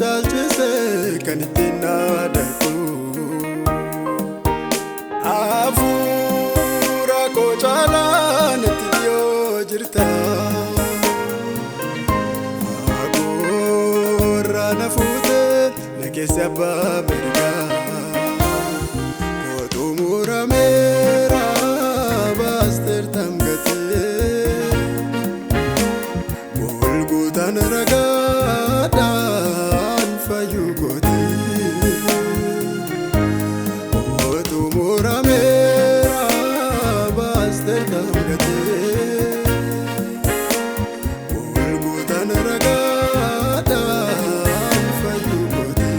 caalchise kan ittiin dhaadatu. Hafuura koo caalaa natti dhiyoo jirta. Haguurra na fuutee na keessa abbaa mirgaa. Kootu murameera baasteertam gatee. Golgotaan ragaadhaan fayyuu kooti. Kootu murameera baasteertam gatee. Golgotaan ragaadhaan fayyuu kooti.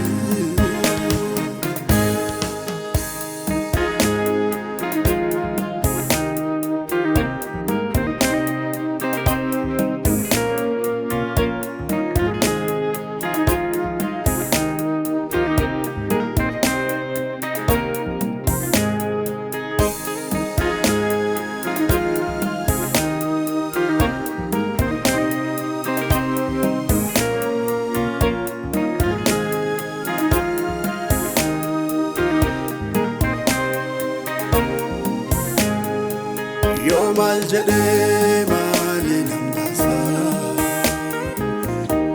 Yoo maal jedhee maali nan baasa?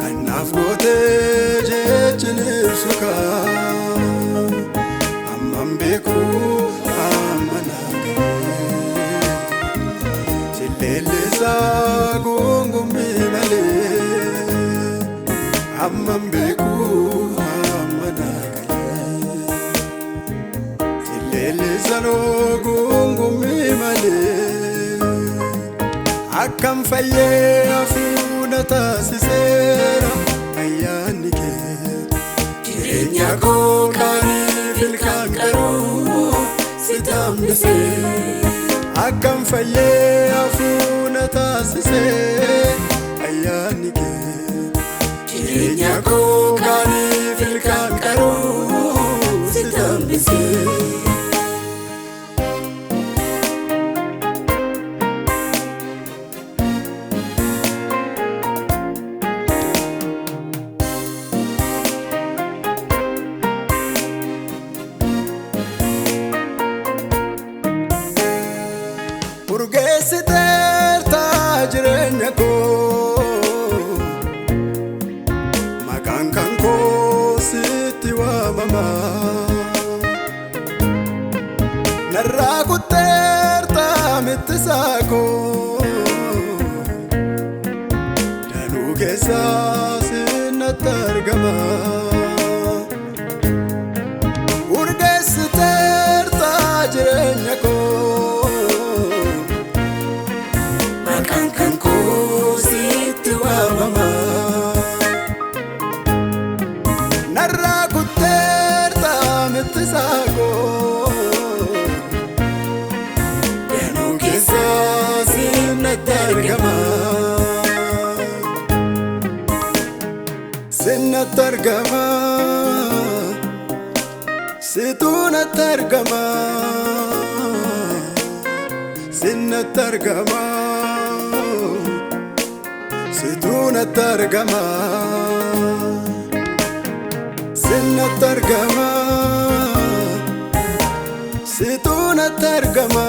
Kanaaf gootee jechi ni ibsu kaa. Amman beeku amma naa galee. Silleellisaa guungummii malee. Amman beeku amma naa galee. Silleellisaa guungummii malee. Akkam fayyee hafuuna taasiseera ayyaanni kee. Jireenya koo qaanii ilkaan qaruu si tambisee. Akkam fayyee hafuuna taasisee ayyaanni kee. Jireenya koo qaanii ilkaan qaruu si tambisee. Urgeessiteerta jireenya koo maqaan kan koo sitti waamama. Narraa kutteerta mittisaa koo danuu keessaa sinnatti argama. Urgeessiteerta jireenya koo. Maqaan kan koo sitti waamama. Narraa kutteerta mittisaa koo Danuu keessaa sinnatti argama. Sinnatti argama. Situu natti argama. Sinnatti argama. Situu natti argama. Sinnatti argama. Situu natti argama.